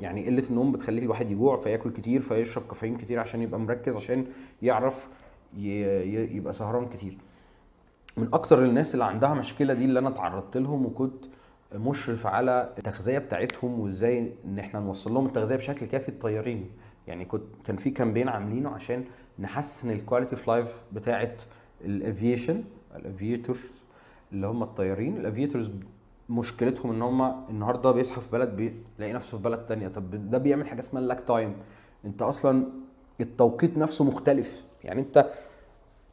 يعني قلة النوم بتخليه الواحد يجوع فياكل كتير فيشرب كافيين كتير عشان يبقى مركز، عشان يعرف يبقى سهران كتير. من اكتر الناس اللي عندها مشكلة دي اللي انا اتعرضت لهم وكنت مشرف على التغذية بتاعتهم وازاي ان احنا نوصل لهم التغذية بشكل كافي، الطيارين. يعني كان في campaign عاملينه عشان نحسن ال quality of life بتاعه ال aviation، ال aviators اللي هم الطيارين. ال aviators مشكلتهم ان هم النهارده بيصحى في بلد بيلاقي نفسه في بلد تانية. طب ده بيعمل حاجة اسمها ال lag time. انت اصلا التوقيت نفسه مختلف، يعني انت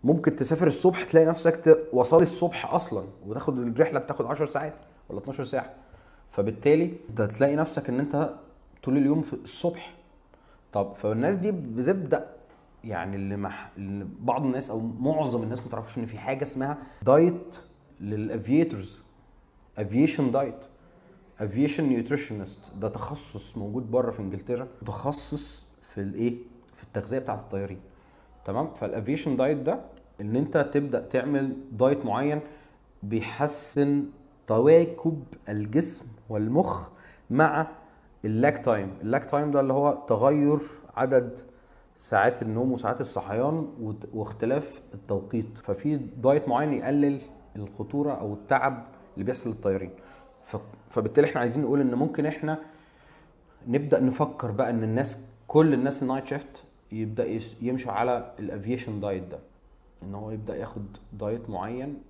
ممكن تسافر الصبح تلاقي نفسك وصل الصبح اصلا، وتاخد الرحلة بتاخد 10 ساعات ولا 12 ساعة، فبالتالي انت تلاقي نفسك ان انت طول اليوم في الصبح. طب فالناس دي بتبدا يعني اللي بعض الناس او معظم الناس ما تعرفش ان في حاجة اسمها diet لل aviators، aviation diet، aviation nutritionist. ده تخصص موجود بره في انجلترا، متخصص في الايه، في التغذية بتاعه الطيارين. تمام. فال aviation diet ده ان انت تبدا تعمل diet معين بيحسن تواكب الجسم والمخ مع ال lag time. ال lag time ده اللي هو تغير عدد ساعات النوم وساعات الصحيان واختلاف التوقيت. ففي diet معين يقلل الخطورة او التعب اللي بيحصل للطيارين. فبالتالي احنا عايزين نقول ان ممكن احنا نبدا نفكر بقى ان الناس، كل الناس ال night shift يبدا يمشوا على ال aviation diet ده، ان هو يبدا ياخد diet معين.